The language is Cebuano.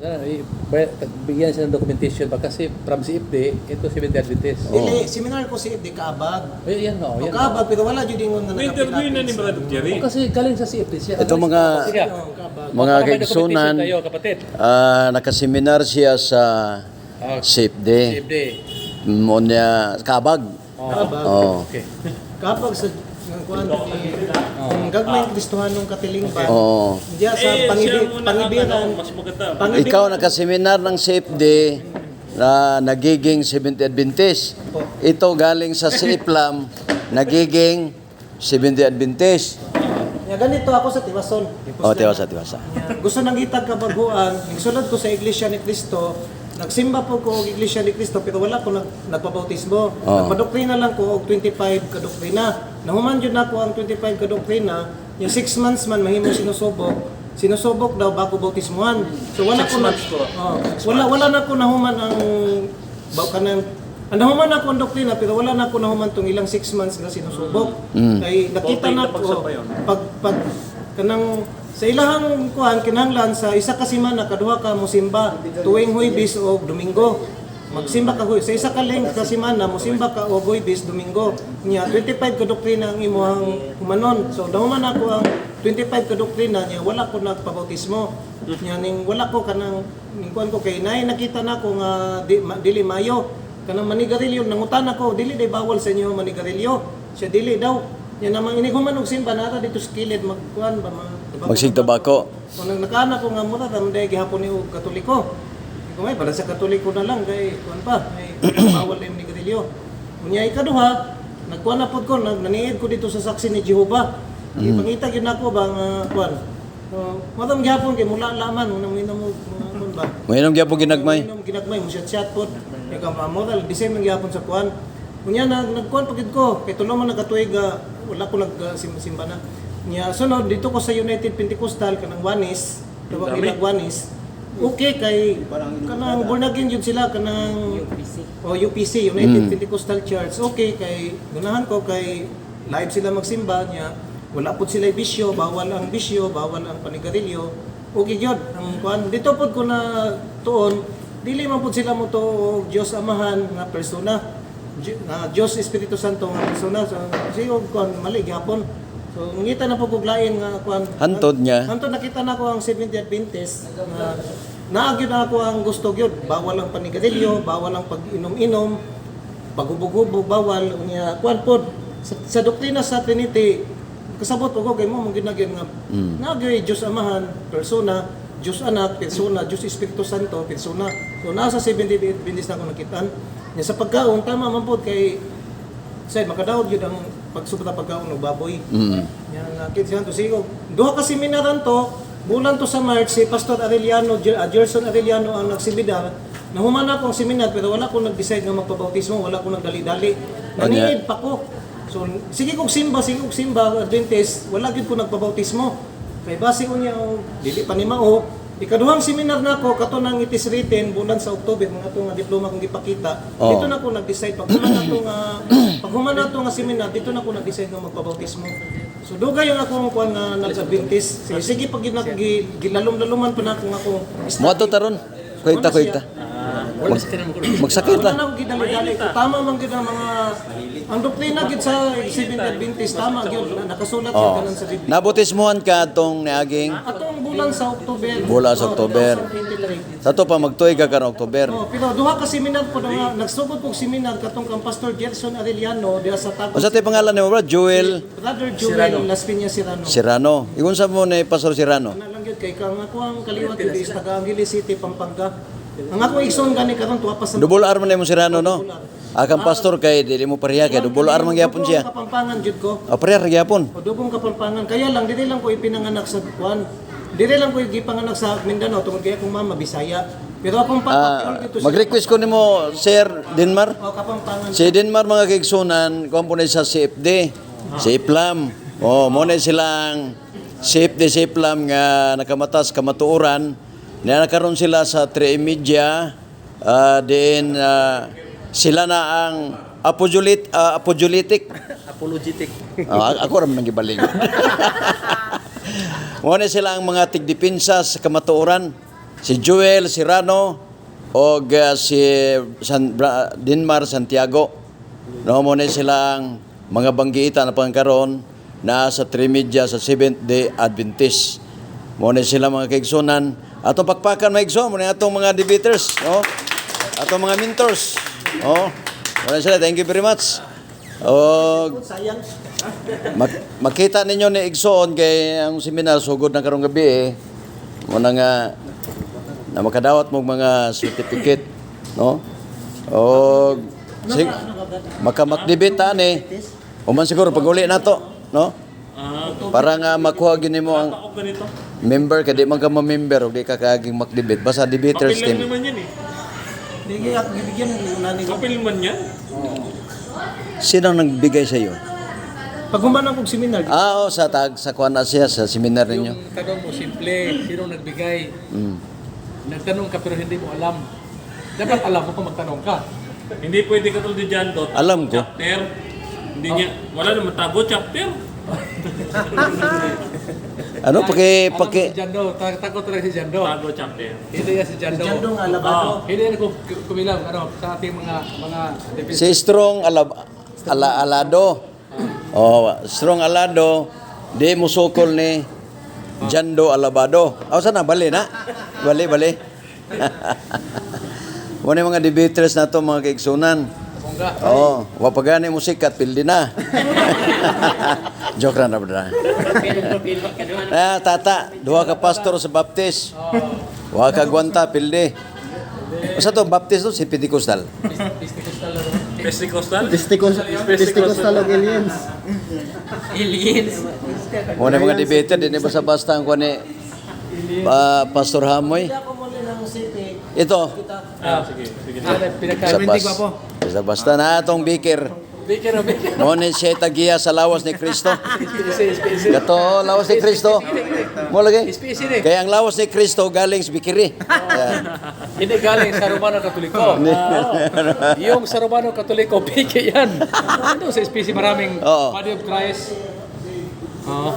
Wala, bigyan siya ng documentation ba kasi from CFD ito Seventh Adventist. Dili, seminar ko CFD kaabag. Ay, yan no, O yan. kaabag, pero wala jud ingon nga Na-interview na ni Brother Jerry. Oh, kasi galing sa CFD siya. Ito mga- Sige. Oo, kaabag. Mga Para may kaigsunan, documentation tayo, kapatid. Nakaseminar siya sa Ah, CFD. CFD. Mo niya kabag. Kaabag. Oh. Okay. Kaabag sa ng kuan ni ang gagmayng Kristohanong katilingban. Oo. Diya sa Eh, pangibi, siya muna ang pangibiran. ano, mas maganda. Pangibiran. Ikaw nakaseminar ng CFD na nagiging Seventh Adventist. Ito galing sa CIPLAM, nagiging Seventh Adventist. Ya, ganito ako sa Tiwason. Oh, tiwasa, tiwasa. Ya, gusto nang itag kabaguan, nagsulod ko sa Iglesia ni Cristo, nagsimba po ko og Iglesia ni Cristo pero wala ko nagpabautismo. Oo. Nagpadoktrina lang ko og 25 ka doktrina. Nahuman jud nako ang 25 ka doktrina, yung 6 months man mahimo sinusubok. Sinusubok daw bago bautismuhan. So wala Six ko na, months po. Oh, wala wala na ko nahuman ang ba kanang ang nahuman ako ang doktrina pero wala na ako nahuman tong ilang 6 months nga sinusubok. Kay nakita 48 na na ko pa yun. pag kanang sa ilahang kuan kinahanglan sa isa ka semana kaduha ka mosimba tuwing Huwebes o Domingo. Magsimba ka huy sa isa ka length ka semana mosimba ka og Huwebes, Domingo. Nya 25 ka doktrina ang imuhang humanon. So nahuman ako ang 25 ka doktrina niya, wala ko nagpabautismo. Nya ning wala ko kanang ning kuan ko kay nay nakita nako nga di, dili mayo kanang manigarilyo. Nangutan ako, dili day bawal sa inyo manigarilyo? Siya, dili daw. Yan namang ini human og simba nara dito sa kilid magkuan ba mga tabako. Magsigtabako. Kung nang nakaana ko nga mura ram day gihapon ni og Katoliko. Kung may bala sa Katoliko na lang kay kuan pa ay bawal day manigarilyo. Unya ikaduha, nagkuan na pod ko, naniid ko dito sa Saksi ni Jehova. Ipangita gyud nako ba nga kuan. So, madam gihapon kay mula laman unang minom og mga kuan ba. Mainom gyapon ginagmay. Minom ginagmay mo shot pod. Kay ka moral the same lang gihapon sa kuan. Unya na nagkuan pagid ko kay tulo man nagkatuig, wala ko nag simba na. Nya sunod dito ko sa United Pentecostal kanang Wanis, tawag Dami. nila Wanis. Okay kay kanang born again jud sila kanang UPC. O UPC, United Pentecostal Church. Okay kay ganahan ko kay live sila magsimba niya. Wala pud sila bisyo, bawal ang bisyo, bawal ang panigarilyo. Okay gyud ang kuan. Dito pud ko na tuon, dili man pud sila mo og Dios Amahan nga persona. Nga Dios Espiritu Santo nga persona. So sigo kuan mali gyapon. So ngita na pud kog lain nga kuan. Hantod niya. Hantod nakita na ko ang Seventh Adventist nga naagyo na ako ang gusto gyud. Bawal ang panigarilyo, bawal ang pag-inom-inom, paghubog-hubog, bawal unya kuan pod sa doktrina sa Trinity. Kasabot ko kay mo mong ginagyan nga naagyo Dios Amahan persona, Dios Anak persona, Dios Espiritu Santo persona. So nasa Seventh Adventist na ako nakitaan nya. Sa pagkaon tama man pod kay say makadaog gyud ang pagsubra pagkaon og baboy. Yan na kids yan to sigo. Duha ka seminaran to, bulan to sa March si Pastor Arellano, Gerson Arellano ang nagseminar. Nahuman ako ang seminar pero wala ko nag-decide nga magpabautismo, wala ko nagdali-dali. Naniid pa ko. So sige kog simba, sige kog simba Adventist, wala gyud ko nagpabautismo. Kay base unya og dili pa ni mao. Ikaduhang seminar nako kato nang it is written bulan sa October mga to nga diploma kong gipakita. Oo. Dito na ako nag-decide pag human na to nga seminar, dito na ako nag-decide nga magpabautismo. So dugay yung akong kuan nga nag-Adventist. Sige, sige pag gilalom-laloman pa na akong akong Moadto taron. Kuita, kuita. Wala sa kanang Magsakit Wala ra. na akong gidali-dali. Tama man gid ang mga ang doktrina gid sa Seventh Adventist, tama gyud nakasulat sa tanan sa Biblia. Nabotismohan ka atong niaging Atong bulan sa October. Bulan sa Oh, October. 2023. Sa to pa magtuig ka karon October. Oh, pero duha ka seminar po nga nagsugod kog seminar katong kang Pastor Gerson Arellano diha sa Tagum. Unsa tay pangalan nimo bro? Joel Brother Joel Las Piñas Serrano. Serrano. Ingon sa mo ni Pastor Serrano. Ana lang gyud kay kang ako ang kaliwat gyud is taga Angeles City, Pampanga. Ang akong igsoon gani karon tuwa pa sa Double R man nimo Serrano no. Akang pastor kay dili mo pareha kay double R man gyapon siya. Dugong Kapampangan gyud ko. Ah, pareha ra gyapon. O dugong Kapampangan. Kaya lang dili lang ko ipinanganak sa kuan. Dili lang ko gipanganak sa Mindanao tungod kay akong mama Bisaya. Pero akong papa Ah, pure dito siya. mag-request ko nimo Sir Denmar. O Kapampangan. Si Denmar mga kaigsunan, kuan po na sa CFD, si Iplam. Oh, mo na silang CFD si Iplam nga nakamatas kamatuoran. Na nakaroon sila sa 3 Media, then sila na ang apologetic. Apologetic. Ah, ako ra man ang gibaling. Mo na sila ang mga tigdipinsa sa kamatuoran. Si Joel Serrano o si Dinmar Santiago. No, mo ni silang mga banggiitan na pangkaron na sa Trimedia sa Seventh Day Adventist. Mo ni sila mga kaigsunan. Atong pakpakan mga igsoon, mo ni atong mga debaters, no? Atong mga mentors. No? Mo ni sila, thank you very much. Og Sayang. Makita ninyo ni Igsoon kay ang seminar sugod na karong gabi eh. Muna nga na makadawat mo mga certificate, no? Og makamakdibit ani. Human siguro pag uli na to, no? Ah, Para nga makuha gini mo ang ako ganito. member kay di man ka ma-member og di ka kaaging makdibit basta debaters Papel lang team. naman yan eh. Di kaya ako gibigyan ng una ni. Papel man yan. Sino ang nagbigay sa iyo? Pag human akong seminar, Ah, oh, sa tag sa kuan na siya sa seminar ninyo. Yung tanong mo, simple, sino nagbigay? Nagtanong ka pero hindi mo alam. Dapat alam mo kung magtanong ka. Hindi pwede ka tulad ni John Dot. Alam ko. Chapter. Hindi niya, wala naman tago chapter. Ano paki Alam mo paki si Jando, takot talaga si Jando. Tago chapter. Hindi yan si Jando. Jando nga alabado. Hindi yan kumilang ano, sa ating mga mga defense. Si Strong Alado. Oh, Strong Alado di musukol ni Jando Alabado. Aw sana bali na. Bali bali. Wala mga debaters na to mga kaigsunan. Bongga. Oh, wa pa gani mo sikat pildi na. Joke ra na bra. Ah, tata, duha ka pastor sa Baptist. Wa ka gwanta pildi. Usa to Baptist to si Pentecostal. Pentecostal lang. Pentecostal? Pesticostal og aliens. Mo na mga debater dinhi basta-basta ang kuan ni Pastor Hamoy. Hindi ako muli ng CP. Ito, Ah, sige. Sige. Pinaka sa bas, basta basta na atong biker. Baker, oh, baker. Mo ni siya tagiya sa lawas ni Kristo. SPC, SPC. Kato lawas ni Kristo. Mo lagi. SPC ni. Kaya ang lawas ni Kristo galing sa bikiri. Yan. Hindi galing sa Romano Katoliko. Yung sa Romano Katoliko, PK yan. Ano sa SPC maraming Oo. Body of Christ. Oo.